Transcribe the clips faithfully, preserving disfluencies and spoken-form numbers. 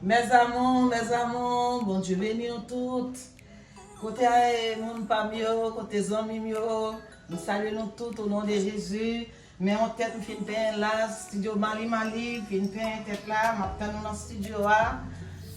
Mes amours, mes amours, Bondye beni nou tout. Kote, eh, moun pa m yo, kote zanmi m yo, m salye nou tout o non de Jezi. Men yon tèt m fin penyen la, studio Mali Mali, fin penyen tèt la, m ap tann nou nan studio a.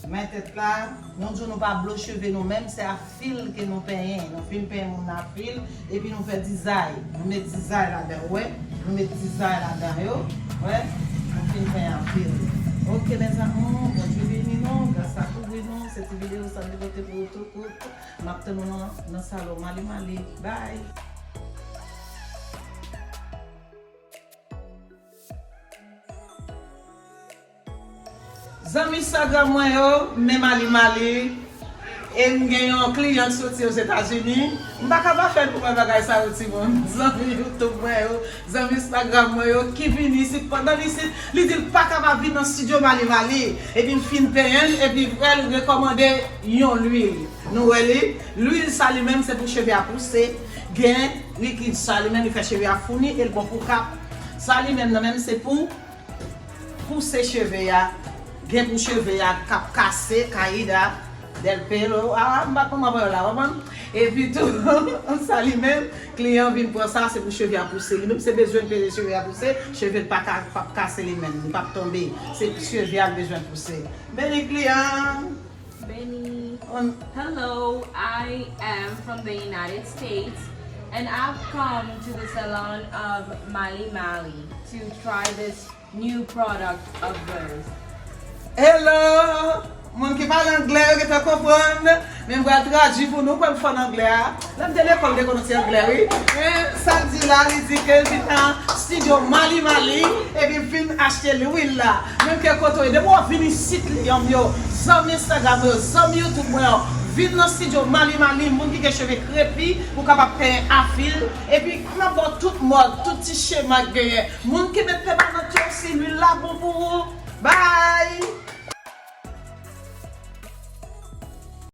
Men tèt la, nou di w nou pa blo cheve nou menm, se a fil ke nou penyen. Nou fin penyen moun nan a fil, epi nou fè dizay. Nou met dizay ladan, wè. Nou met dizay ladan yo, wè. Nou fin penyen a fil. Ok, mes amours, Bondye beni nou, gras la kouvri nou. Se ti videyo sa m te pote pou ou tou kout. M ap tann nou nan, nan salon Mali Mali. Bye! Zanmi Instagram mwen yo, men Mali Mali. E m gen yon kliyan ki soti Ozetazini. M pa ka pa fè l pou mwen bagay sa yo, timoun. Zanmi YouTube mwen yo, zanmi Instagram mwen yo, ki vin isit pandan l isit, li di l pa ka pa vin nan studio Mali Mali. Epi m fin penyen l, epi frè l rekòmande yon lwil. Nou wè li, lwil sa li menm se pou cheve a pouse. Gen likid sa li menm li fè cheve a founi e l bon pou kap. Sa li menm nan menm se pou pouse cheve a, gen pou cheve a k ap kase, kayida, del pelo, a, m pa t konn mwen la, w konprann? Epi tou, sa li menm, kliyan vin pran sa, se pou cheve a pouse. Li menm se bezwen peze cheve a pouse, cheve l pa ka, p ap kase li menm, li p ap tonbe. Se cheve a l bezwen pouse. Beni kliyan! Beni. Hello, I am from the United States and I've come to the salon of Mali Mali to try this new product of hers. Hello! Moun ki pale anglè yo gentan konprann, men m pral tradui pou nou, pou m fè an anglè a. Lè m te lekòl, m te konn yon ti anglè, wi. Men sa l di la, li di ke l vin nan studio Mali Mali, epi l vin achte lwil la. Menm ke kote w ye, depi w vin isit, kliyan m yo, zanmi Instagram yo, zanmi YouTube mwen yo, vin nan studio Mali Mali, moun ki gen cheve krepi, ou kapab penyen a fil, epi n ap ba w tout mòd, tout ti chema k genyen. Moun ki met pèmanan yo osi, lwil la bon pou ou. Bye!